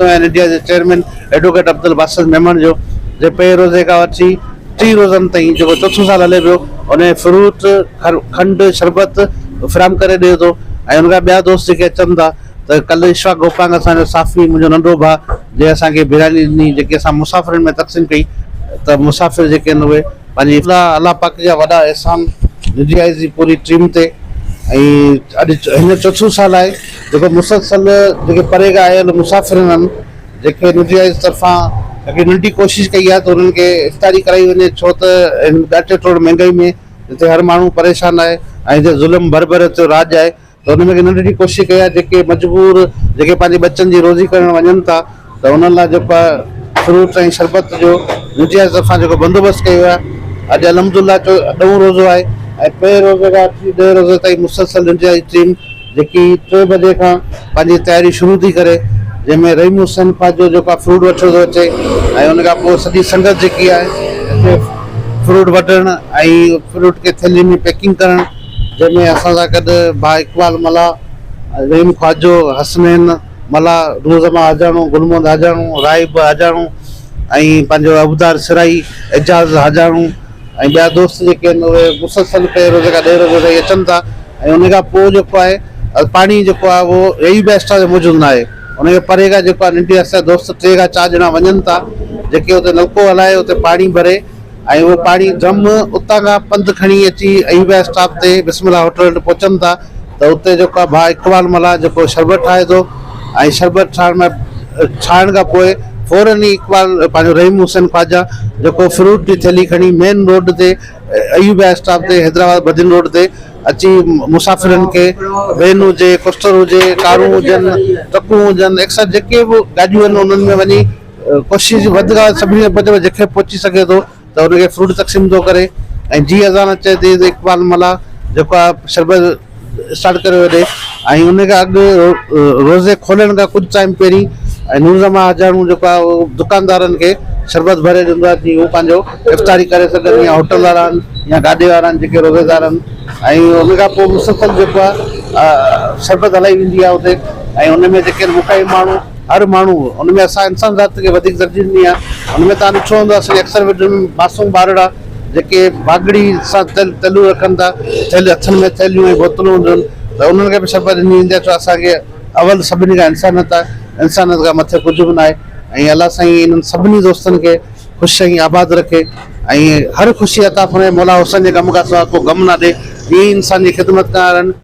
۽ India جي chairman advocate Abdul Basit Memon جو جي پهرين روزي کان وٺي ٽي روزن تائين جيڪو چوٿون سال هلي پيو ان ۾ فروٽ کنڊ شربت فراهم ڪري ڏئي ٿو ۽ ان کان ٻيا دوست جيڪي اچن ٿا ته ڪلهه اشفاق گوپانگ اسان جو صحافي منهنجو ننڍو ڀاء جنهن اسان کي برياني ڏني جيڪي اسان مسافرن ۾ تقسيم ڪئي ته مسافر جيڪي آهن اهي پنهنجي الله پاڪ جا وڏا احسان نجي آئي جي پوري ٽيم تي ۽ اڄ هن چوٿون سال آهي جيڪو مسلسل جيڪي پري کان آيل مسافر آهن جيڪي نجي آئي طرفان هڪڙي ننڍي ڪوشش ڪئي آهي ته انهن کي افطاري ڪرائي وڃي ڇو ته هن ڳاٽي ٽوڙ مهنگائي ۾ جتي هر ماڻهو پريشان آهي ۽ جتي ظلم بربريت جو راڄ آهي ته ان ۾ هڪ ننڍڙي ڪوشش ڪئي آهي جيڪي مجبور جيڪي پنهنجي ٻچن جي روزي ڪرڻ وڃن ٿا ته انهن لاء جيڪو آهي فروٽ ۽ شربت جو منهنجي طرفان جيڪو بندوبست ڪيو ويو آهي اڄ الحمد لله چو ڏهون روزو آهي ۽ پهرين روزي کان وٺي ڏهين روزي تائين مسلسل منهنجي جي ٽيم جيڪي ٽي بجي کان پنهنجي تياري شروع ٿي ڪري جنهن ۾ رحيم حسين پنهنجو جيڪو آهي فروٽ وٺڻ ٿو اچي ۽ ان کان پوء سڄي سنگت جيڪي آهي فروٽ وڍڻ ۽ فروٽ کي ٿيلهي ۾ پيڪنگ ڪرڻ جنهن ۾ اسان سان گڏ ڀاء اقبال ملاح، رحيم خواجو، حسنين ملاح، نورزمان حاجاڻو، گل محمد حاجاڻو، راهب حاجاڻو ۽ پنهنجو ابدار سرائي، اعجاز حاجاڻو ۽ ٻيا دوست جيڪي آهن اهي مسلسل پهرين روزي کان ڏهين روزي تائين اچن ٿا ۽ ان کان پوء جيڪو آهي پاڻي جيڪو آهي اهو ايوب اسٽا تي موجود ناهي ان کي پري کان جيڪو آهي ننڍي اسان جا دوست ٽي کان چار ڄڻا وڃن ٿا جيڪي اتي نلڪو هلائي اتي پاڻي ڀري ۽ اهو پاڻي ڊرم اتان کان پنڌ کڻي اچي ايوبيا اسٽاپ تي بسم الله هوٽل وٽ پهچن ٿا ته اتي جيڪو آهي ڀاء اقبال ملاح جيڪو شربت ٺاهي ٿو ۽ شربت ٺاهڻ ۾ ٺاهڻ کان پوء فورن ئي اقبال پنهنجو رحيم حسين خواجه جيڪو فروٽ جي ٿيلهي کڻي مين روڊ تي ايوبيا اسٽاپ تي حيدرآباد بدين روڊ تي اچي مسافرن کي وين هجي ڪوسٽر هجي ڪارون هجن ٽرڪون هجن ايڪسٽرا جيڪي به گاڏيون آهن انهن ۾ وڃي ڪوشش وڌ کان وڌ سڀني کي پهچي جنهن کي پهچي سگهي ٿو ته ان کي فروٽ تقسيم ٿو ڪري ۽ جي اذان اچي ٿي ته اقبال ملاح جيڪو آهي شربت اسٽارٽ ڪري وڃي ۽ ان کان اڳ روزي کولڻ کان ڪجهه ٽائيم پهرين ۽ نور زمان حاجاڻو جيڪو آهي اهو دڪاندارن کي شربت ڀري ڏيندو آهي جيئن هو پنهنجو افطاري ڪري سگهن يا هوٽل وارا آهن يا گاڏي وارا آهن جيڪي روزيدار آهن ۽ ان کان پوء مسلسل جيڪو آهي شربت هلائي ويندي آهي اتي ۽ ان ۾ جيڪي مقامي ماڻهو هر ماڻهو ان ۾ اسان انسان ذات کي وڌيڪ ترجيح ڏني آهي ان ۾ توهان ڏٺو هوندو اسان جي اڪثر وڊيون ۾ معصوم ٻارڙا جيڪي باگڙي سان تلو رکن ٿا ٿيلهي هٿن ۾ ٿيلهيون ۽ بوتلون هونديون آهن ته انهن کي به شربت ڏني ويندي آهي ڇو اسان کي اول سڀني کان انسانيت آهي انسانيت کان مٿي ڪجهه به ناهي ۽ الله سائين انهن سڀني دوستن کي خوش ۽ آباد رکي ۽ هر خوشي عطا فرمائي مولا حسين جي غم کان سواء ڪو غم نه ڏي ائين ئي انسان جي خدمت ڪندا رهن.